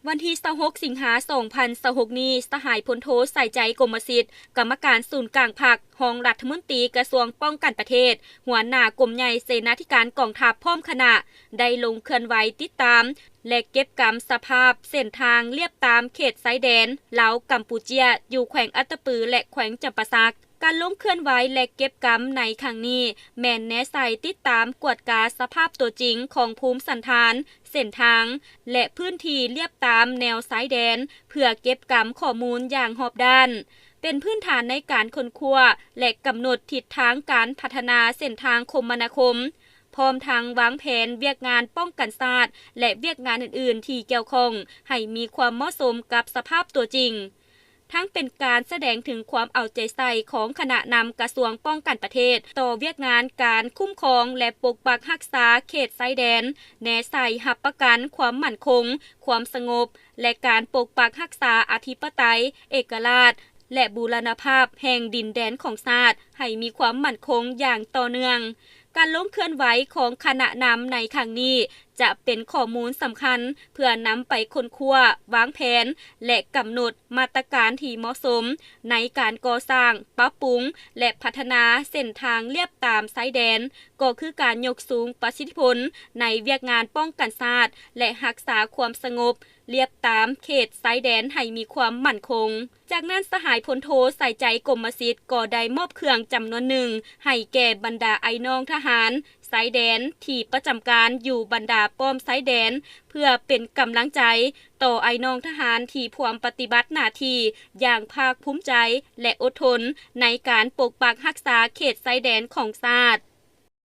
ວັນທີຊາວຫົກ ສິງຫາ ສອງພັນຊາວຫົກນີ້, ສະຫາຍພົນໂທ ໄຊໃຈ ກົມມະສິດ, ກຳມະການສູນກາງພັກ, ຮອງລັດຖະມົນຕີກະຊວງປ້ອງກັນປະເທດ, ຫົວໜ້າກົມໃຫຍ່ເສນາທິການກອງທັບ ພ້ອມຄະນະ ໄດ້ລົງເຄື່ອນໄຫວຕິດຕາມ ແລະ ເກັບກຳສະພາບເສັ້ນທາງລຽບຕາມເຂດຊາຍແດນລາວ-ກຳປູເຈຍ ຢູ່ແຂວງອັດຕະປື ແລະ ແຂວງຈຳປາສັກ. ການລົງເຄື່ອນໄຫວ ແລະ ເກັບກຳໃນຄັ້ງນີ້ ແມ່ນແນໃສ່ຕິດຕາມກວດກາສະພາບຕົວຈິງຂອງພູມສັນຖານ, ເສັ້ນທາງ ແລະ ພື້ນທີ່ລຽບຕາມແນວຊາຍແດນ ເພື່ອເກັບກຳຂໍ້ມູນຢ່າງຮອບດ້ານ, ເປັນພື້ນຖານໃນການຄົ້ນຄວ້າ ແລະ ກຳນົດທິດທາງການພັດທະນາເສັ້ນທາງຄົມມະນາຄົມ, ພ້ອມທັງວາງແຜນວຽກງານປ້ອງກັນຊາດ ແລະ ວຽກງານອື່ນໆທີ່ກ່ຽວຂ້ອງ ໃຫ້ມີຄວາມເໝາະສົມກັບສະພາບຕົວຈິງ. ທັງເປັນການສະແດງເຖິງຄວາມເອົາໃຈໃສ່ຂອງຄະນະນຳກະຊວງປ້ອງກັນປະເທດ ຕໍ່ວຽກງານການຄຸ້ມຄອງ ແລະ ປົກປັກຮັກສາເຂດຊາຍແດນ, ແນໃສ່ຮັບປະກັນຄວາມໝັ້ນຄົງ, ຄວາມສະຫງົບ ແລະ ການປົກປັກຮັກສາອະທິປະໄຕ, ເອກະລາດ ແລະ ບູລະນະພາບແຫ່ງດິນແດນຂອງຊາດ ໃຫ້ມີຄວາມໝັ້ນຄົງຢ່າງຕໍ່ເນື່ອງ. ການລົງເຄື່ອນໄຫວຂອງຄະນະນຳໃນຄັ້ງນີ້ ຈະເປັນຂໍ້ມູນສຳຄັນເພື່ອນຳໄປຄົ້ນຄວ້າ, ວາງແຜນ ແລະ ກຳນົດມາດຕະການທີ່ເໝາະສົມໃນການກໍ່ສ້າງ, ປັບປຸງ ແລະ ພັດທະນາເສັ້ນທາງລຽບຕາມຊາຍແດນ, ກໍຄືການຍົກສູງປະສິດທິຜົນໃນວຽກງານປ້ອງກັນຊາດ ແລະ ຮັກສາຄວາມສະຫງົບລຽບຕາມເຂດຊາຍແດນໃຫ້ມີຄວາມໝັ້ນຄົງ. ຈາກນັ້ນ, ສະຫາຍພົນໂທ ໄຊໃຈ ກົມມະສິດ ກໍໄດ້ມອບເຄື່ອງຈຳນວນໜຶ່ງໃຫ້ແກ່ບັນດາອ້າຍນ້ອງທະຫານຊາຍແດນທີ່ປະຈຳການຢູ່ບັນດາປ້ອມຊາຍແດນ ເພື່ອເປັນກຳລັງໃຈຕໍ່ອ້າຍນ້ອງທະຫານທີ່ພວມປະຕິບັດໜ້າທີ່ຢ່າງພາກພູມໃຈ ແລະ ອົດທົນໃນການປົກປັກຮັກສາເຂດຊາຍແດນຂອງຊາດ.